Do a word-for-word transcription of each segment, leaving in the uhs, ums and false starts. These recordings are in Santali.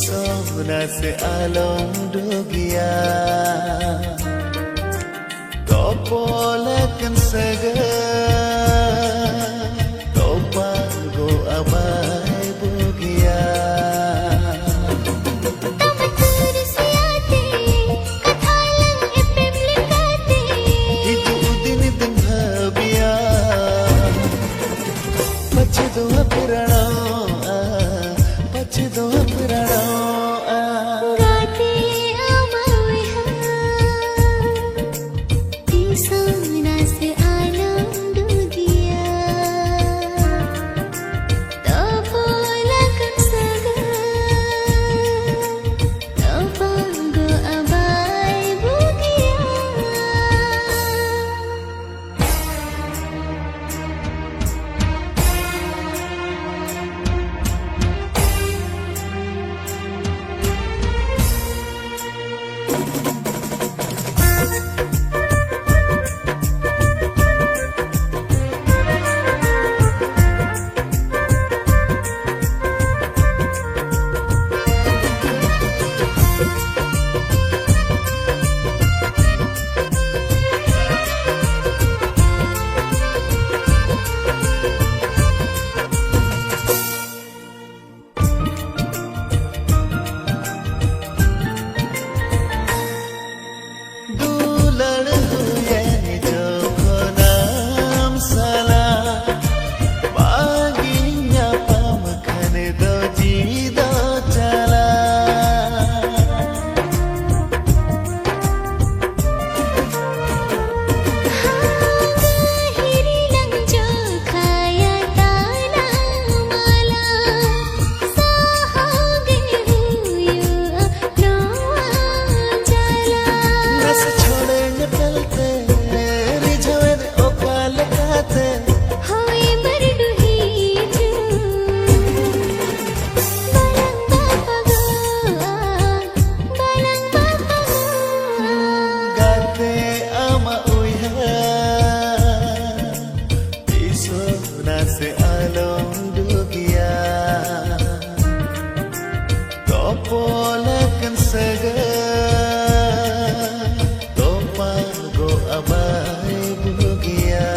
ᱥᱚᱦᱱᱟ ᱥᱮ ᱟᱞᱚᱢ ᱰᱩᱜᱤᱭᱟ, ᱛᱚᱯᱚᱞ ᱟᱠᱟᱱ ᱥᱟᱹᱜᱟᱹᱭ ᱛᱚᱯᱟᱜᱚᱜᱼᱟ ᱵᱟᱭ ᱵᱩᱜᱤᱭᱟ᱾ ᱛᱟᱢᱟ ᱛᱩᱨᱥᱤᱭᱟᱛᱮ ᱠᱟᱛᱷᱟ ᱞᱟᱝ ᱮᱯᱮᱢ ᱞᱮᱠᱟᱛᱮ ᱦᱤᱡᱩᱜ ᱫᱤᱱ ᱫᱚᱧ ᱵᱷᱟᱹᱵᱤᱭᱟ, ᱯᱟᱪᱷᱮ ᱫᱚ ᱦᱟᱯᱮ ᱨᱟᱲᱟᱣᱜᱼᱟ, ᱯᱟᱪᱷᱮ ᱫᱚ ᱦᱟᱯᱮ ᱨᱟᱲᱟᱣᱜᱼᱟ᱾ ᱜᱟᱛᱮ ᱟᱢᱟᱜ ᱵᱚᱭᱦᱟ, ᱛᱤᱥ ᱦᱚᱸ ᱱᱟᱥᱮ ᱟᱞᱚᱢ ᱰᱩᱜᱤᱭᱟ᱾ ᱛᱚ ᱯᱚᱞᱟᱠᱟᱱ ᱥᱟᱹᱜᱟᱹᱭ ᱛᱚᱯᱟᱜᱚᱜᱼᱟ ᱵᱟᱭ ᱵᱩᱜᱤᱭᱟ᱾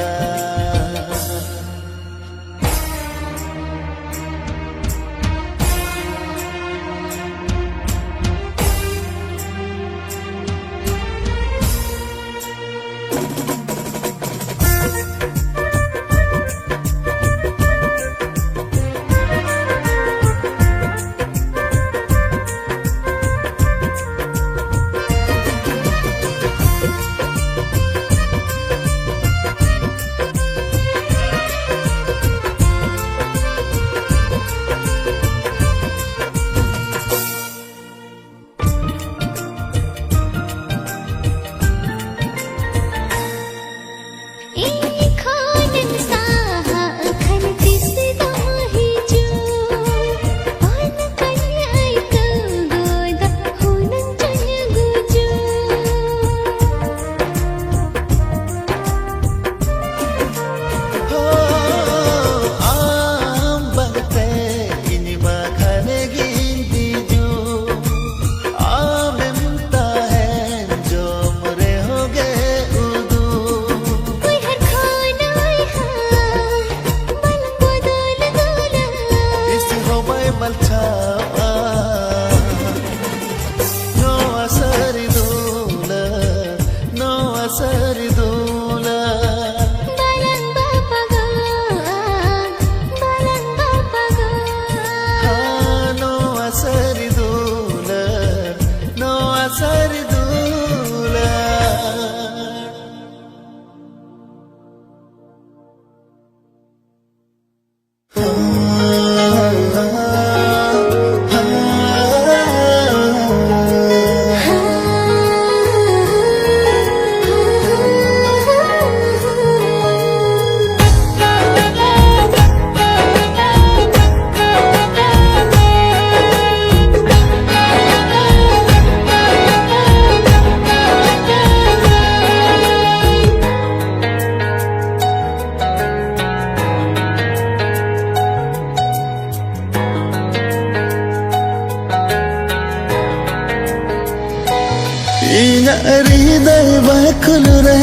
ᱤᱧᱟᱹᱜ ᱦᱨᱤᱫᱟᱹᱭ ᱵᱟᱹᱠᱷᱩᱞ ᱨᱮ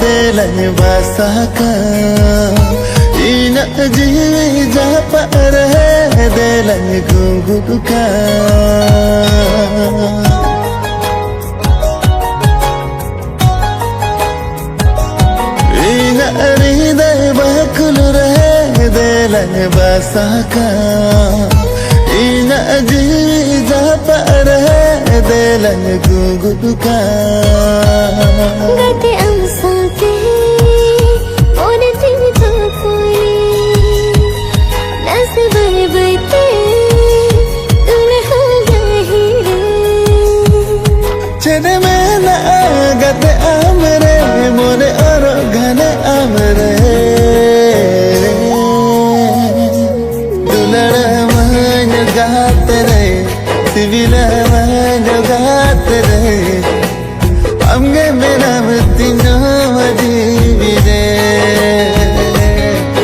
ᱫᱮᱞᱟᱧ ᱵᱟᱥᱟ ᱠᱟᱢ, ᱤᱧᱟᱹᱜ ᱡᱤᱣᱤ ᱡᱟᱯᱟᱜ ᱨᱮ ᱫᱮᱞᱟᱧ ᱜᱩᱸᱜᱩᱫ ᱠᱟᱢ᱾ ᱤᱧᱟᱹᱜ ᱦᱨᱤᱫᱟᱹᱭ ᱵᱟᱹᱠᱷᱩᱞ ᱨᱮ ᱫᱮᱞᱟᱧ ᱵᱟᱥᱟ ᱠᱟᱢ, ᱤᱧᱟᱹᱜ ᱡᱤᱣᱤ ᱡᱟᱯᱟᱜ ᱨᱮ ᱫᱮᱞᱟᱧ ᱜᱩᱸᱜᱩᱫ ᱠᱟᱢ᱾ ᱜᱟᱛᱮ ᱟᱢ ᱥᱟᱶᱛᱮ ᱚᱱᱮ ᱛᱤᱧ ᱛᱚᱯᱚᱞ, ᱱᱟᱥᱮ ᱵᱟᱹᱭ ᱵᱟᱹᱭ ᱛᱮ ᱫᱩᱞᱦᱟ ᱜᱟᱹᱦᱤᱨ᱾ ᱪᱮᱫ ᱢᱮᱱᱟᱜᱼᱟ ᱜᱟᱛᱮ ᱟᱢ ᱨᱮ, ᱢᱚᱱᱮ ᱚᱨᱚᱜ ᱜᱷᱟᱱᱮ ᱟᱢ ᱨᱮ᱾ ᱫᱩᱞᱟᱹᱲ ᱢᱟᱹᱧ ᱜᱟᱛᱮ ᱨᱮ, ᱥᱤᱵᱤᱞ ᱢᱟᱹᱧ ᱜᱟᱛᱮ ᱨᱮ, ᱟᱢᱜᱮ ᱢᱮᱱᱟᱢ ᱛᱤᱧ ᱱᱚᱣᱟ ᱡᱤᱣᱤ ᱨᱮ᱾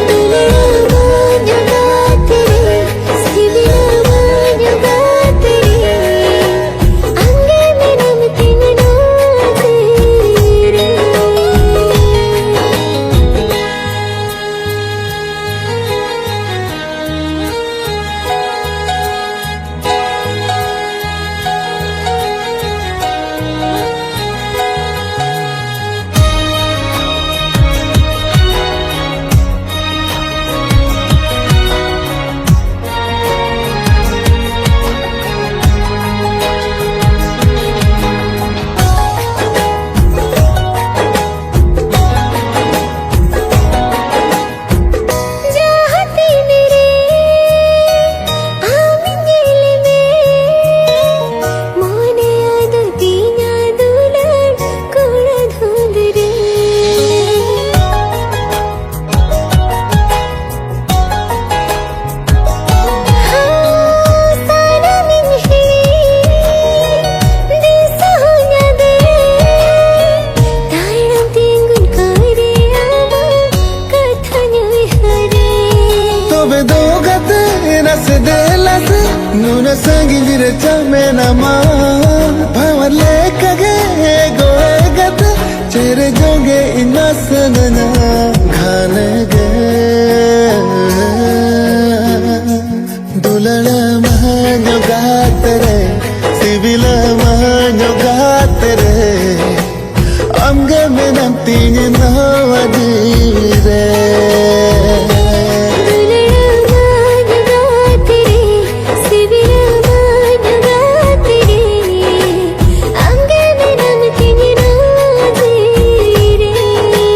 ᱫᱩᱞᱟᱹᱲ ᱢᱟᱹᱧ ᱜᱟᱛᱮ ᱨᱮ, ᱥᱤᱵᱤᱞ ᱢᱟᱹᱧ ᱜᱟᱛᱮ ᱨᱮ, ᱟᱢᱜᱮ ᱢᱮᱱᱟᱢ ᱛᱤᱧ ᱱᱚᱣᱟ ᱡᱤᱣᱤ ᱨᱮ᱾ ᱡᱟᱦᱟᱸ ᱛᱤᱱ ᱨᱮ ᱟᱢ ᱧᱮᱞ ᱢᱮ, ᱢᱚᱱᱮ ᱟᱫᱚ ᱛᱤᱧᱟ ᱫᱩᱞᱟᱹᱲ ᱠᱚᱲᱟ ᱫᱷᱩᱸᱫ ᱨᱮ᱾ ᱦᱟᱸ, ᱥᱟᱱᱟᱢᱤᱧ ᱦᱤᱲᱤᱧ, ᱫᱤᱥᱟᱹ ᱦᱚᱸᱧ ᱟᱫᱮ, ᱛᱟᱭᱚᱢ ᱛᱤᱸᱜᱩᱱ ᱠᱚᱨᱮ ᱟᱢᱟᱜ ᱠᱟᱛᱷᱟᱧ ᱩᱭᱦᱟᱹᱨᱮ᱾ ᱛᱚᱵᱮ ᱫᱚ ᱜᱟᱛᱮ ᱱᱟᱥᱮ ᱫᱮᱞᱟ ᱥᱮ, ᱱᱩᱱᱟᱹᱜ ᱥᱟᱺᱜᱤᱧ ᱨᱮ ᱪᱟ ᱢᱮᱱᱟᱢᱟ, ᱵᱷᱟᱶᱟᱨ ᱞᱮᱠᱟᱜᱮ ᱪᱮᱨᱮ ᱡᱚᱝᱜᱮ ᱤᱧ ᱢᱟ ᱥᱟᱱᱟᱧᱟ ᱜᱷᱟᱱᱮ ᱜᱮ᱾ ᱫᱩᱞᱟᱹᱲ ᱢᱟ ᱧᱚᱜᱟᱛ ᱨᱮ, ᱥᱤᱵᱤᱞ ᱢᱟ ᱧᱚᱜᱟᱛ ᱨᱮ, ᱟᱢᱜᱮ ᱢᱮᱱᱟᱢ ᱛᱤᱧ ᱱᱚᱣᱟ ᱡᱤᱣᱤ ᱨᱮ᱾ ᱫᱩᱞᱟᱹᱲ ᱢᱟ ᱧᱚᱜᱟᱛ ᱨᱮ, ᱥᱤᱵᱤᱞ ᱢᱟ ᱧᱚᱜᱟᱛ ᱨᱮ, ᱟᱢᱜᱮ ᱢᱮᱱᱟᱢ ᱛᱤᱧ ᱱᱚᱣᱟ ᱡᱤᱣᱤ ᱨᱮ᱾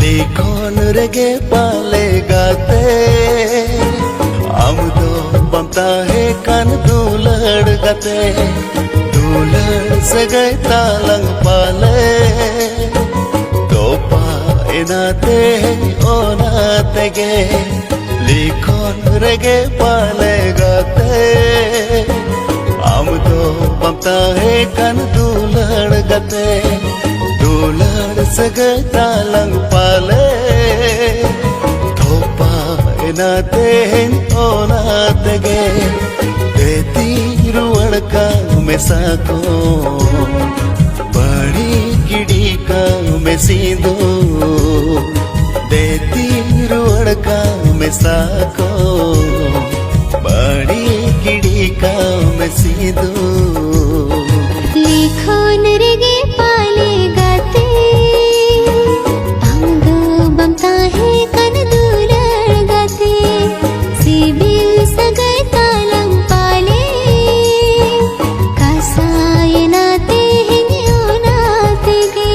ᱞᱤᱠᱷᱚᱱ ᱨᱮᱜᱮ ᱯᱟᱞᱮ ᱜᱟᱛᱮ, ᱟᱢ ᱫᱚ ᱵᱟᱢ ᱛᱟᱦᱮᱸ ᱠᱟᱱ ᱫᱩᱞᱟᱹᱲ ᱜᱟᱛᱮ᱾ ᱫᱩᱞᱟᱹᱲ ᱥᱟᱹᱜᱟᱹᱭ ᱛᱟᱞᱟᱝ ᱯᱟᱞᱮ ᱛᱚᱯᱟ ᱮᱱᱟ ᱛᱮᱦᱮᱧ ᱚᱱᱟ ᱛᱮᱜᱮ᱾ ᱞᱤᱠᱷᱚᱱ ᱨᱮᱜᱮ ᱯᱟᱞᱮ ᱜᱟᱛᱮ, ᱟᱢ ᱫᱚ ᱵᱟᱢ ᱛᱟᱦᱮᱸ ᱠᱟᱱ ᱫᱩᱞᱟᱹᱲ ᱜᱟᱛᱮ᱾ ᱫᱩᱞᱟᱹᱲ ᱥᱟᱹᱜᱟᱹᱭ ᱛᱟᱞᱟᱝ ᱯᱟᱞᱮ ᱛᱚᱯᱟ ᱮᱱᱟ ᱛᱮᱦᱮᱧ ᱚᱱᱟ ᱛᱮᱜᱮ᱾ ᱫᱮᱛᱤ ᱨᱩᱣᱟᱹᱲ ᱠᱟᱜ ᱢᱮ ᱥᱟᱠᱚᱢ, ᱵᱟᱹᱲᱤ ᱜᱤᱰᱤ ᱠᱟᱜ ᱢᱮ ᱥᱤᱸᱫᱩᱨ᱾ ᱫᱮᱛᱤ ᱠᱚ ᱵᱟᱹᱲᱤᱡ ᱜᱤᱰᱤ ᱠᱟᱢ ᱥᱤᱸᱫᱩᱨ᱾ ᱞᱤᱠᱷᱚᱱ ᱨᱮᱜᱮ ᱯᱟᱞᱮ ᱜᱟᱛᱮ, ᱟᱢ ᱫᱚ ᱵᱟᱢ ᱛᱟᱦᱮᱸ ᱠᱟᱱ ᱫᱩᱞᱟᱹᱲ ᱜᱟᱛᱮ, ᱥᱤᱵᱤᱞ ᱥᱟᱹᱜᱟᱹᱭ ᱛᱟᱞᱟᱝ ᱯᱟᱞᱮ, ᱠᱟᱥᱟᱭᱮᱱᱟ ᱛᱮᱦᱮᱧ ᱚᱱᱟ ᱛᱮᱜᱮ᱾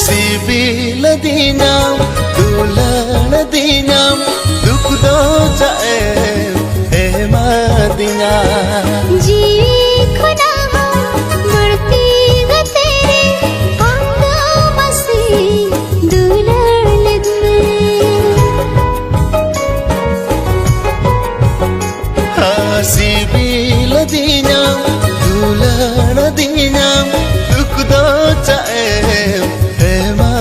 ᱥᱤᱵᱤᱞ ᱫᱤᱧᱟᱢ, ᱫᱩᱞᱟᱹᱲ ᱫᱤᱧᱟᱢ, ᱫᱩᱠ ᱫᱚ ᱪᱟᱜ ᱮᱢ ᱮᱢᱟ ᱫᱤᱧᱟ? ᱡᱤᱣᱤ ᱠᱷᱚᱱᱟᱜ ᱦᱚᱸ ᱵᱟᱹᱲᱛᱤ ᱜᱟᱛᱮ ᱨᱮ ᱟᱢ ᱫᱚ ᱢᱟᱥᱮ ᱫᱩᱞᱟᱹᱲ ᱞᱮᱫ ᱢᱮ᱾ ᱥᱤᱵᱤᱞ ᱫᱤᱧᱟᱢ, ᱫᱩᱞᱟᱹᱲ ᱫᱤᱧᱟᱢ, ᱫᱩᱠ ᱫᱚ ᱪᱟᱜ ᱮᱢ ᱮᱢᱟ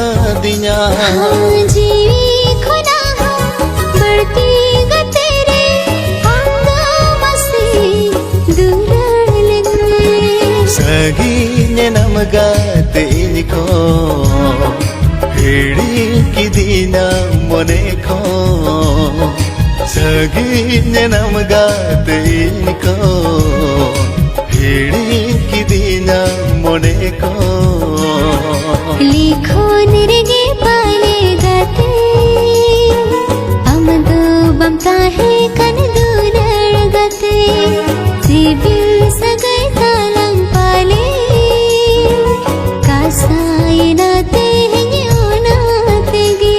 ᱫᱤᱧᱟ? ᱡᱤᱣᱤ ᱠᱷᱚᱱᱟᱜ ᱦᱚᱸ ᱵᱟᱹᱲᱛᱤ ᱜᱟᱛᱮ ᱨᱮ ᱟᱢ ᱫᱚ ᱢᱟᱥᱮ ᱫᱩᱞᱟᱹᱲ ᱞᱮᱫ ᱢᱮ᱾ ᱥᱟᱺᱜᱤᱧ ᱮᱱᱟᱢ ᱜᱟᱛᱮ ᱤᱧ ᱠᱷᱚᱱ, ᱦᱤᱲᱤᱧ ᱠᱤᱫᱤᱧᱟᱢ ᱢᱚᱱᱮ ᱠᱷᱚᱱ᱾ ᱥᱟᱺᱜᱤᱧ ᱮᱱᱟᱢ ᱜᱟᱛᱮ ᱤᱧ ᱠᱷᱚᱱ, ᱦᱤᱲᱤᱧ ᱠᱤᱫᱤᱧᱟᱢ ᱢᱚᱱᱮ ᱠᱷᱚᱱ᱾ ᱞᱤᱠᱷᱚᱱ ᱨᱮᱜᱮ ᱯᱟᱞᱮ ᱜᱟᱛᱮ, ᱟᱢ ᱫᱚ ᱵᱟᱢ ᱛᱟᱦᱮᱸ ᱠᱟᱱ ᱫᱩᱞᱟᱹᱲ ᱜᱟᱛᱮ, ᱥᱤᱵᱤᱞ ᱥᱟᱹᱜᱟᱹᱭ ᱛᱟᱞᱟᱝ ᱯᱟᱞᱮ, ᱠᱟᱥᱟᱭᱮᱱᱟ ᱛᱮᱦᱮᱧ ᱚᱱᱟ ᱛᱮᱜᱮ᱾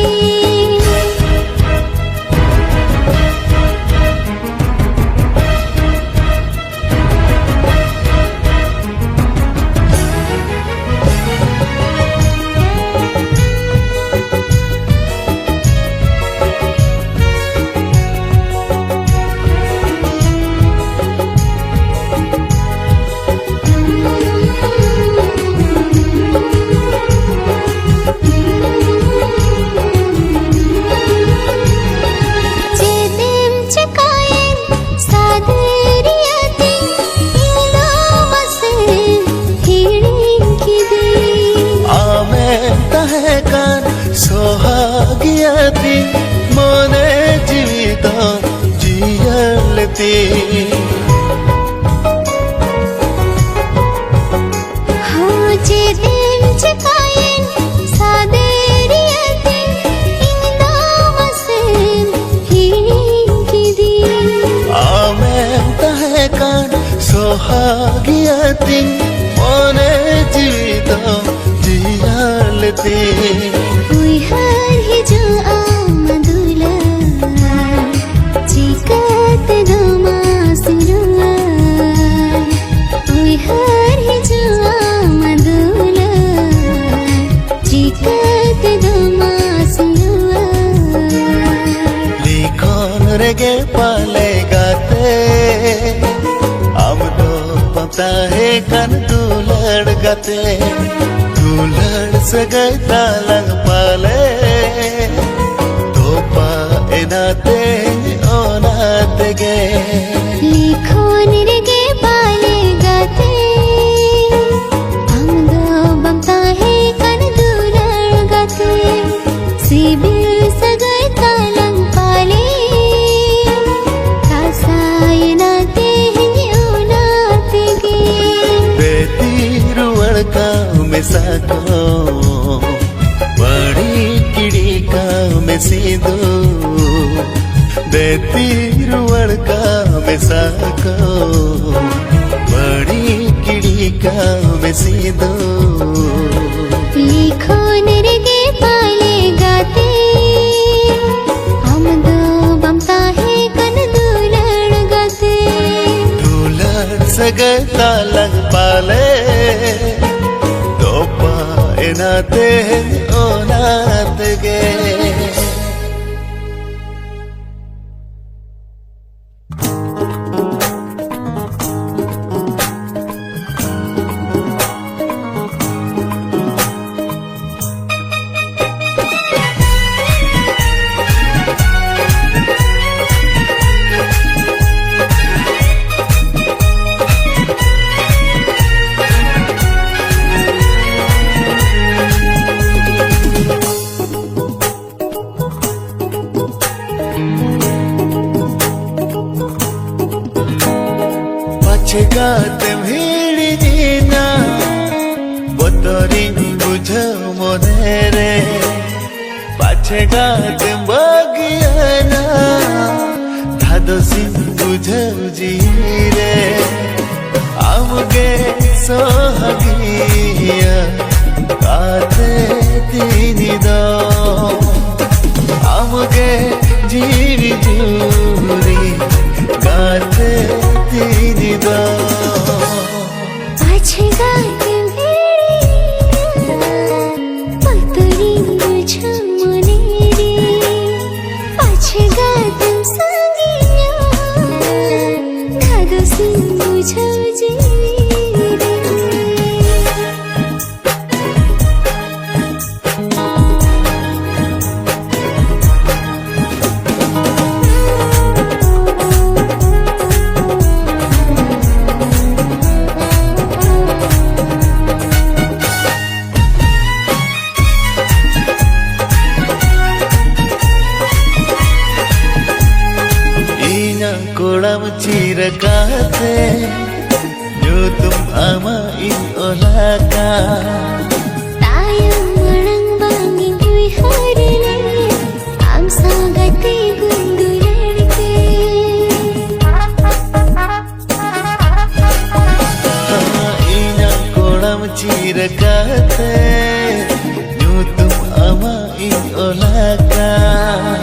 ᱛᱤᱧ ᱢᱚᱱᱮ ᱡᱤᱣᱤ ᱫᱚ ᱡᱤᱭᱟᱹᱲ ᱛᱤᱧ᱾ ᱦᱚᱸ, ᱪᱮᱫ ᱮᱢ ᱪᱮᱠᱟᱭᱮᱱ ᱥᱟᱫᱮᱨᱤᱭᱟᱹ ᱛᱤᱧ, ᱤᱧ ᱫᱚ ᱢᱟᱥᱮᱢ ᱦᱤᱲᱤᱧ ᱠᱤᱫᱤᱧ᱾ ᱟᱢᱮᱢ ᱛᱟᱦᱮᱸ ᱠᱟᱱ ᱥᱚᱦᱟᱜᱤᱭᱟᱹ ᱛᱤᱧ ᱢᱚᱱᱮ ᱡᱤᱣᱤ ᱫᱚ ᱡᱤᱭᱟᱹᱲ ᱛᱤᱧ᱾ ᱩᱭᱦᱟᱹᱨ ᱦᱤᱡᱩᱜᱼᱟ ᱟᱢ ᱫᱩᱞᱟᱹᱲ, ᱪᱤᱠᱟᱹᱛᱮ ᱫᱚᱢᱟ ᱥᱩᱨᱩᱜᱼᱟ? ᱩᱭᱦᱟᱹᱨ ᱦᱤᱡᱩᱜᱼᱟ ᱟᱢ ᱫᱩᱞᱟᱹᱲ, ᱪᱤᱠᱟᱹᱛᱮ ᱫᱚᱢᱟ ᱥᱩᱨᱩᱜᱼᱟ? ᱞᱤᱠᱷᱚᱱ ᱨᱮᱜᱮ ᱯᱟᱞᱮ ᱜᱟᱛᱮ, ᱟᱢ ᱫᱚ ᱵᱟᱢ ᱛᱟᱦᱮᱸ ᱠᱟᱱ ᱫᱩᱞᱟᱹᱲ ᱜᱟᱛᱮ᱾ ᱫᱩᱞᱟᱹᱲ ᱥᱟᱹᱜᱟᱹᱭ ᱛᱟᱞᱟᱝ ᱯᱟᱞᱮ ᱛᱚᱯᱟ ᱮᱱᱟ ᱛᱮᱦᱮᱧ ᱚᱱᱟ ᱛᱮᱜᱮ᱾ ᱞᱤᱠᱷᱚᱱ ᱨᱮᱜᱮ ᱯᱟᱞᱮ ᱜᱟᱛᱮ, ᱟᱢ ᱫᱚ ᱵᱟᱢ ᱛᱟᱦᱮᱸ ᱠᱟᱱ ᱫᱩᱞᱟᱹᱲ ᱜᱟᱛᱮ᱾ ᱥᱤᱵᱤᱞ ᱥᱟᱹᱜᱟᱹᱭ ᱛᱟᱞᱟᱝ ᱯᱟᱞᱮ ᱠᱟᱥᱟᱭᱮᱱᱟ ᱛᱮᱦᱮᱧ ᱚᱱᱟ ᱛᱮᱜᱮ᱾ ᱵᱮᱛᱤ ᱨᱩᱣᱟᱹᱲ ᱠᱟᱜ ᱢᱮ ᱥᱟᱠᱚᱢ, ᱵᱟᱹᱲᱤᱡ ᱜᱤᱰᱤ ᱠᱟᱜ ᱢᱮ ᱥᱤᱸᱫᱩᱨ᱾ ᱵᱮᱛᱤ ᱨᱩᱣᱟᱹᱲ ᱠᱟᱜ ᱢᱮ ᱥᱟᱠᱚᱢ, ᱵᱟᱹᱲᱤᱡ ᱜᱤᱰᱤ ᱠᱟᱜ ᱢᱮ ᱥᱤᱸᱫᱩᱨ᱾ ᱞᱤᱠᱷᱚᱱ ᱨᱮᱜᱮ ᱯᱟᱞᱮ ᱜᱟᱛᱮ, ᱟᱢ ᱫᱚ ᱵᱟᱢ ᱛᱟᱦᱮᱸ ᱠᱟᱱ ᱫᱩᱞᱟᱹᱲ ᱜᱟᱛᱮ᱾ ᱫᱩᱞᱟᱹᱲ ᱥᱟᱹᱜᱟᱹᱭ ᱛᱟᱞᱟᱝ ᱯᱟᱞᱮ ᱛᱚᱯᱟ ᱮᱱᱟ ᱛᱮᱦᱮᱧ ᱚᱱᱟ ᱛᱮᱜᱮ᱾ ᱨᱤᱧ ᱵᱩᱡᱷᱟᱹᱣ ᱢᱚᱱᱮᱨᱮ, ᱯᱟᱪᱷᱮ ᱜᱟᱛᱮᱢ ᱵᱟᱹᱜᱤᱭᱟᱱᱟ᱾ ᱫᱷᱟᱫᱚᱥᱤᱧ ᱵᱩᱡᱷᱟᱹᱣ ᱡᱤᱣᱤᱨᱮ, ᱟᱢᱜᱮ ᱥᱚᱦᱟᱜᱤᱭᱟᱹ ᱜᱟᱛᱮ ᱛᱤᱧ ᱫᱚ᱾ ᱟᱢᱜᱮ ᱡᱤᱣᱤ ᱡᱩᱨᱤ ᱜᱟᱛᱮ ᱛᱤᱧ ᱫᱚ᱾ ᱯᱟᱪᱷᱮ ᱜᱟᱛᱮᱢ ᱦᱤᱲᱤᱧᱟ, ᱵᱚᱛᱚᱨᱤᱧ ᱵᱩᱡᱷᱟᱹᱣ ᱢᱚᱱᱮᱨᱮ᱾ ᱯᱟᱪᱷᱮ ᱜᱟᱛᱮᱢ ᱥᱟᱺᱜᱤᱧᱟ, ᱫᱷᱟᱫᱚᱥᱤᱧ ᱵᱩᱡᱷᱟᱹᱣ ᱡᱤᱣᱤᱨᱮ᱾ ᱤᱧᱟᱹᱜ ᱠᱚᱲᱟᱢ ᱪᱤᱨ ᱠᱟᱛᱮ, ᱧᱩᱛᱩᱢ ᱟᱢᱟᱜ ᱤᱧ ᱚᱞ ᱟᱠᱟᱫ᱾ ᱛᱟᱭᱚᱢ ᱢᱟᱲᱟᱝ ᱵᱟᱝ ᱤᱧ ᱩᱭᱦᱟᱹᱨ ᱞᱮᱫ, ᱟᱢ ᱥᱟᱶ ᱜᱟᱛᱮ ᱜᱩᱱ ᱫᱩᱞᱟᱹᱲ ᱛᱮ᱾ ᱤᱧᱟᱹᱜ ᱠᱚᱲᱟᱢ ᱪᱤᱨ ᱠᱟᱛᱮ, ᱧᱩᱛᱩᱢ ᱟᱢᱟᱜ ᱤᱧ ᱚᱞ ᱟᱠᱟᱫ᱾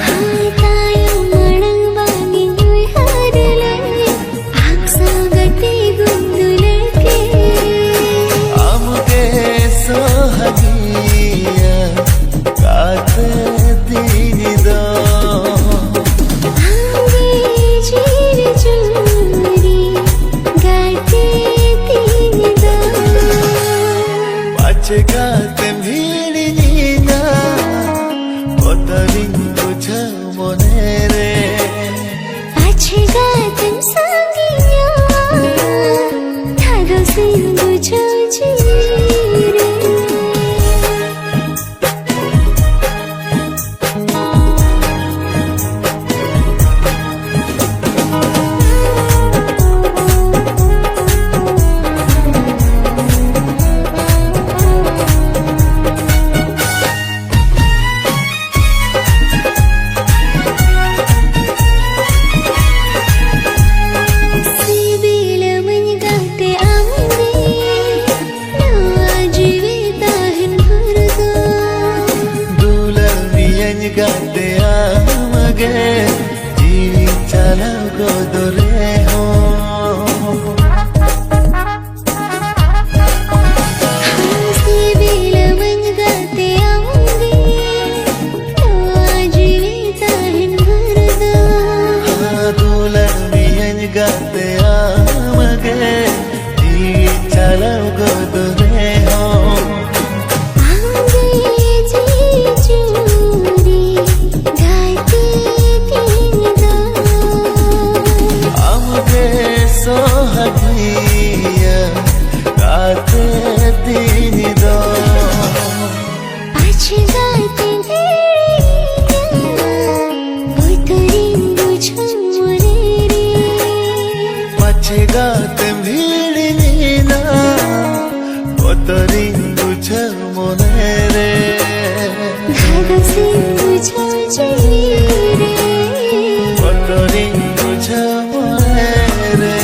ᱛᱟᱭᱚᱢ ᱢᱟᱲᱟᱝ ᱵᱟᱝ ᱤᱧ ᱩᱭᱦᱟᱹᱨ ᱞᱮᱫ, ᱟᱢ ᱥᱟᱶ ᱜᱟᱛᱮ ᱜᱩᱱ ᱫᱩᱞᱟᱹᱲ ᱛᱮ᱾ ᱟᱢᱜᱮ ᱥᱚᱦᱟᱜᱤᱭᱟᱹ ᱜᱟᱛᱮ ᱛᱤᱧ ᱫᱚ᱾ ᱟᱢᱜᱮ ᱡᱤᱣᱤ ᱡᱩᱨᱤ ᱜᱟᱛᱮ ᱛᱤᱧ ᱫᱚ᱾ ᱯᱟᱪᱷᱮ ᱜᱟᱛᱮᱢ ᱦᱤᱲᱤᱧᱟ, ᱵᱚᱛᱚᱨᱤᱧ ᱵᱩᱡᱷᱟᱹᱣ ᱢᱚᱱᱮᱨᱮ᱾ ᱯᱟᱪᱷᱮ ᱜᱟᱛᱮᱢ ᱥᱟᱺᱜᱤᱧᱚᱜᱼᱟ, ᱫᱷᱟᱫᱚᱥᱤᱧ ᱵᱩᱡᱷᱟᱹᱣ ᱡᱤᱣᱤᱨᱮ᱾ ᱵᱚᱛᱚᱨᱤᱧ ᱵᱩᱡᱷᱟᱹᱣ ᱢᱚᱱᱮ ᱨᱮ᱾ ᱫᱷᱟᱫᱚᱥᱤᱧ ᱵᱩᱡᱷᱟᱹᱣ ᱡᱤᱣᱤ ᱨᱮ᱾ ᱵᱚᱛᱚᱨᱤᱧ ᱵᱩᱡᱷᱟᱹᱣ ᱢᱚᱱᱮ ᱨᱮ᱾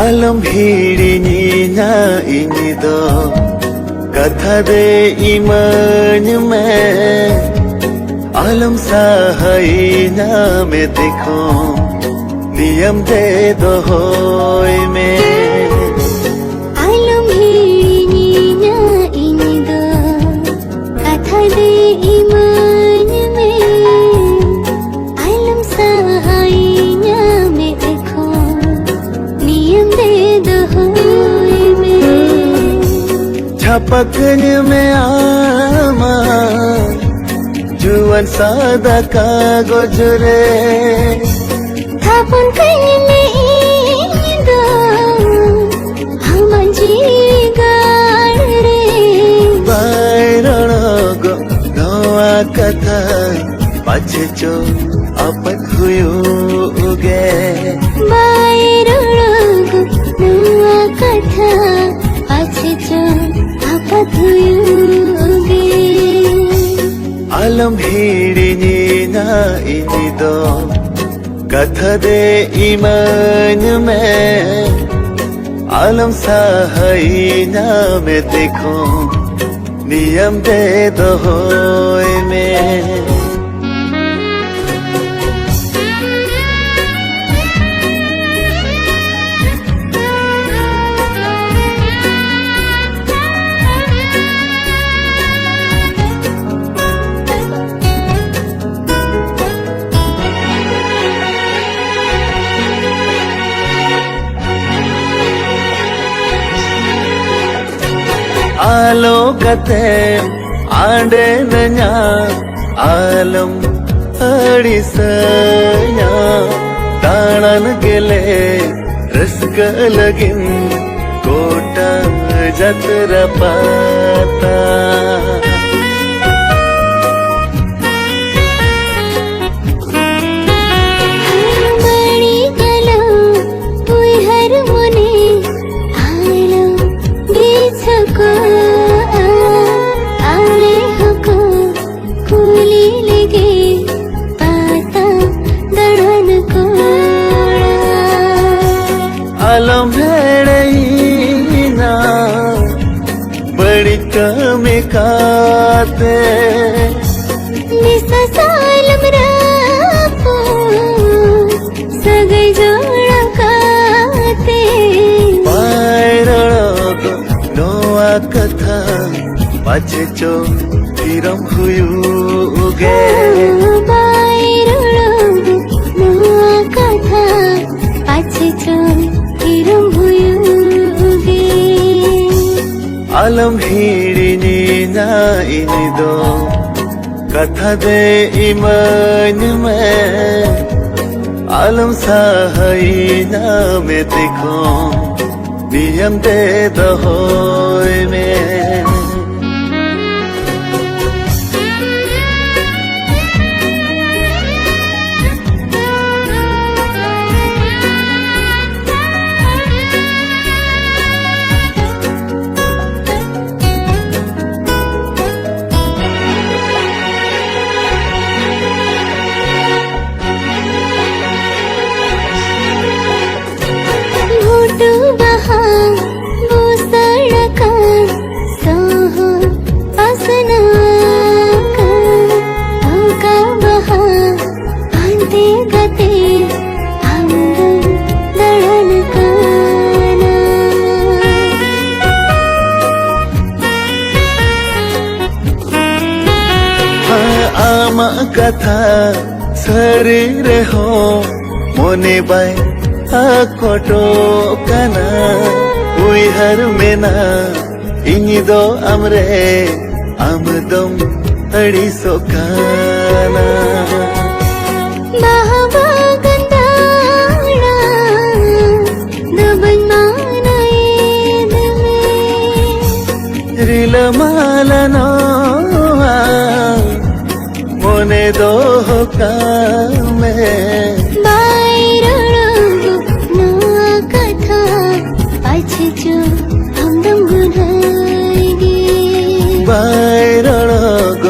ᱟᱞᱚᱢ ᱦᱤᱲᱤᱧᱤᱧᱟ ᱤᱧ ᱫᱚ, ᱠᱟᱛᱷᱟ ᱫᱮ ᱤᱢᱟᱹᱧ ᱢᱮ᱾ ᱟᱞᱚᱢ ᱥᱟᱦᱟᱭᱤᱧᱟ ᱢᱮᱫ ᱠᱷᱚᱱ, ᱱᱤᱭᱟᱹᱢ ᱫᱮ ᱫᱚᱦᱚᱭ ᱢᱮ᱾ ᱟᱞᱚᱢ ᱦᱤᱲᱤᱧᱤᱧᱟ ᱤᱧ ᱫᱚ, ᱠᱟᱛᱷᱟ ᱫᱮ ᱤᱢᱟᱹᱧ ᱢᱮ᱾ ᱟᱞᱚᱢ ᱥᱟᱦᱟᱭᱤᱧᱟ ᱢᱮᱫ ᱠᱷᱚᱱ, ᱱᱤᱭᱟᱹᱢ ᱫᱮ ᱫᱚᱦᱚᱭ ᱢᱮ᱾ ᱪᱷᱟᱯᱟ ᱠᱟᱹᱧ ᱢᱮ ᱟᱢᱟᱜ ᱡᱩᱣᱟᱹᱱ ᱥᱟᱫᱟ ᱠᱟᱜᱚᱡᱽ ᱨᱮ᱾ ᱛᱷᱟᱯᱚᱱ ᱠᱟᱹᱧ ᱢᱮ ᱤᱧ ᱫᱚ ᱟᱢᱟᱜ ᱡᱤᱣᱤ ᱜᱟᱲ ᱨᱮ᱾ ᱵᱟᱭ ᱨᱚᱲᱚᱜᱚᱜ ᱱᱚᱣᱟ ᱠᱟᱛᱷᱟ, ᱯᱟᱪᱷᱮ ᱪᱚ ᱟᱯᱟᱛ ᱦᱩᱭᱩᱜ ᱜᱮ᱾ ᱵᱟᱭ ᱨᱚᱲᱚᱜᱚᱜ ᱱᱚᱣᱟ ᱠᱟᱛᱷᱟ, ᱯᱟᱪᱷᱮ ᱪᱚ ᱟᱯᱟᱛ ᱦᱩᱭᱩᱜ ᱜᱮ᱾ ᱟᱞᱚᱢ ᱦᱤᱲᱤᱧᱤᱧᱟ ᱤᱧ ᱫᱚ, ᱠᱟᱛᱷᱟ ᱫᱮ ᱤᱢᱟᱹᱧ ᱢᱮ᱾ ᱟᱞᱚᱢ ᱥᱟᱦᱟᱭᱤᱧᱟ ᱢᱮᱫ ᱠᱷᱚᱱ, ᱱᱤᱭᱟᱹᱢ ᱫᱮ ᱫᱚᱦᱚᱭ ᱢᱮ᱾ ᱟᱞᱚ ᱠᱟᱛᱮ ᱟᱸᱰᱮ ᱱᱟᱧᱟ, ᱟᱞᱚᱢ ᱟᱹᱲᱤᱥᱟᱹᱧᱟ᱾ ᱫᱟᱬᱟᱱ ᱜᱮᱞᱮ ᱨᱟᱹᱥᱠᱟᱹ ᱞᱟᱹᱜᱤᱫ ᱜᱚᱴᱟ ᱡᱟᱛᱨᱟ ᱯᱟᱛᱟ᱾ ᱵᱟᱹᱲᱤᱡ ᱟᱞᱚ ᱩᱭᱦᱟᱹᱨ ᱢᱚᱱᱮ, ᱟᱞᱚ ᱵᱤᱪᱷᱟᱹ ᱠᱚᱜᱼᱟ᱾ ᱟᱞᱮ ᱦᱚᱸᱠᱚ ᱠᱩᱞᱤ ᱞᱮᱜᱮ ᱯᱟᱛᱟ ᱫᱟᱬᱟᱱ ᱠᱚᱲᱟ᱾ ᱟᱞᱚᱢ ᱮᱲᱮᱭᱤᱧᱟ ᱵᱟᱹᱲᱤᱡ ᱠᱟᱹᱢᱤ ᱠᱟᱛᱮ᱾ ᱱᱤᱥᱟᱹ ᱥᱟᱞᱟᱢ ᱨᱟᱹᱯᱩᱫ ᱥᱟᱹᱜᱟᱹᱭ ᱡᱚᱲᱟᱣ ᱠᱟᱛᱮ᱾ ᱵᱟᱭ ᱨᱚᱲᱚᱜ ᱱᱚᱣᱟ ᱠᱟᱛᱷᱟ, ᱯᱟᱪᱷᱮ ᱪᱚ ᱛᱤᱨᱚᱢ ᱦᱩᱭᱩᱜ ᱜᱮ᱾ ᱵᱟᱭ ᱨᱚᱲᱚᱜ ᱱᱚᱣᱟ ᱠᱟᱛᱷᱟ, ᱯᱟᱪᱷᱮ ᱪᱚ ᱛᱤᱨᱚᱢ ᱦᱩᱭᱩᱜ ᱜᱮ᱾ ᱟᱞᱚᱢ ᱦᱤᱲᱤᱧᱤᱧᱟ ᱤᱧ ᱫᱚ, ᱠᱟᱛᱷᱟ ᱫᱮ ᱤᱢᱟᱹᱧ ᱢᱮ᱾ ᱟᱞᱚᱢ ᱥᱟᱦᱟᱭᱤᱧᱟ ᱢᱮᱫ ᱠᱷᱚᱱ, ᱱᱤᱭᱟᱹᱢ ᱛᱮ ᱫᱚᱦᱚᱭ ᱢᱮ᱾ ᱜᱷᱩᱴᱩ ᱵᱟᱦᱟ ᱵᱩᱥᱟᱹᱲ ᱟᱠᱟᱱ ᱥᱚᱦᱚᱨ ᱯᱟᱥᱱᱟᱣ ᱟᱠᱟᱱ᱾ ᱚᱱᱠᱟ ᱵᱟᱦᱟ ᱯᱟᱱᱛᱮ ᱠᱟᱛᱮ ᱟᱢ ᱫᱚᱢ ᱫᱟᱬᱟᱱ ᱠᱟᱱᱟ᱾ ᱦᱮᱸ, ᱟᱢᱟᱜ ᱠᱟᱛᱷᱟ ᱥᱟᱹᱨᱤ ᱨᱮᱦᱚᱸ ᱢᱚᱱᱮ ᱵᱟᱭ ᱟᱠᱚᱴᱚᱜ ᱠᱟᱱᱟ᱾ ᱩᱭᱦᱟᱹᱨ ᱢᱮᱱᱟᱜ ᱤᱧ ᱫᱚ ᱟᱢᱨᱮ ᱟᱢ ᱫᱚᱢ ᱟᱹᱲᱤᱥᱚᱜ ᱠᱟᱱᱟ᱾ ᱵᱟᱦᱟ ᱵᱟᱜᱟᱱ ᱫᱟᱬᱟ ᱫᱚ ᱵᱟᱹᱧ ᱢᱟᱱᱟᱭᱮᱫ ᱢᱮ᱾ ᱨᱤᱞᱟᱹᱢᱟᱞᱟ ᱱᱚᱣᱟ ᱢᱚᱱᱮ ᱫᱚᱦᱚ ᱠᱟᱜ ᱢᱮ᱾ ᱵᱟᱭ ᱨᱚᱲᱚᱜ ᱱᱚᱣᱟ ᱠᱟᱛᱷᱟ, ᱯᱟᱪᱷᱮ ᱪᱚ ᱟᱢ ᱫᱚᱢ ᱜᱩᱱᱦᱟᱹᱭ ᱜᱮ᱾ ᱵᱟᱭ ᱨᱚᱲᱚᱜ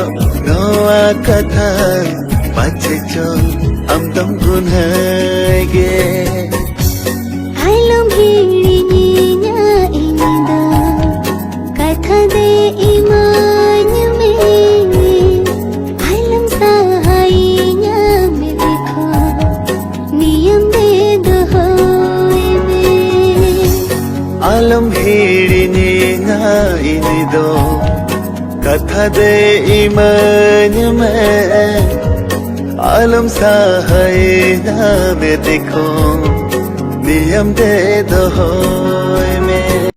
ᱱᱚᱣᱟ ᱠᱟᱛᱷᱟ, ᱯᱟᱪᱷᱮ ᱪᱚ ᱟᱢ ᱫᱚᱢ ᱜᱩᱱᱦᱟᱹᱭ ᱜᱮ᱾ ᱟᱞᱚᱢ ᱦᱤᱲᱤᱧᱤᱧᱟ ᱤᱧ ᱫᱚ, ᱠᱟᱛᱷᱟ ᱫᱮ ᱤᱢᱟᱹᱧ ᱢᱮ᱾ ᱟᱞᱚᱢ ᱥᱟᱦᱟᱭᱤᱧᱟ ᱢᱮᱫ ᱠᱷᱚᱱ, ᱱᱤᱭᱟᱹᱢ ᱫᱮ ᱫᱚᱦᱚᱭ ᱢᱮ᱾ ᱟᱞᱚᱢ ᱦᱤᱲᱤᱧᱤᱧᱟ ᱤᱧ ᱫᱚ, ᱠᱟᱛᱷᱟ ᱫᱮ ᱤᱢᱟᱹᱧ ᱢᱮ᱾ ᱟᱞᱚᱢ ᱥᱟᱦᱟᱭᱤᱧᱟ ᱢᱮᱫ ᱠᱷᱚᱱ, ᱱᱤᱭᱟᱹᱢ ᱫᱮ ᱫᱚᱦᱚᱭ ᱢᱮ᱾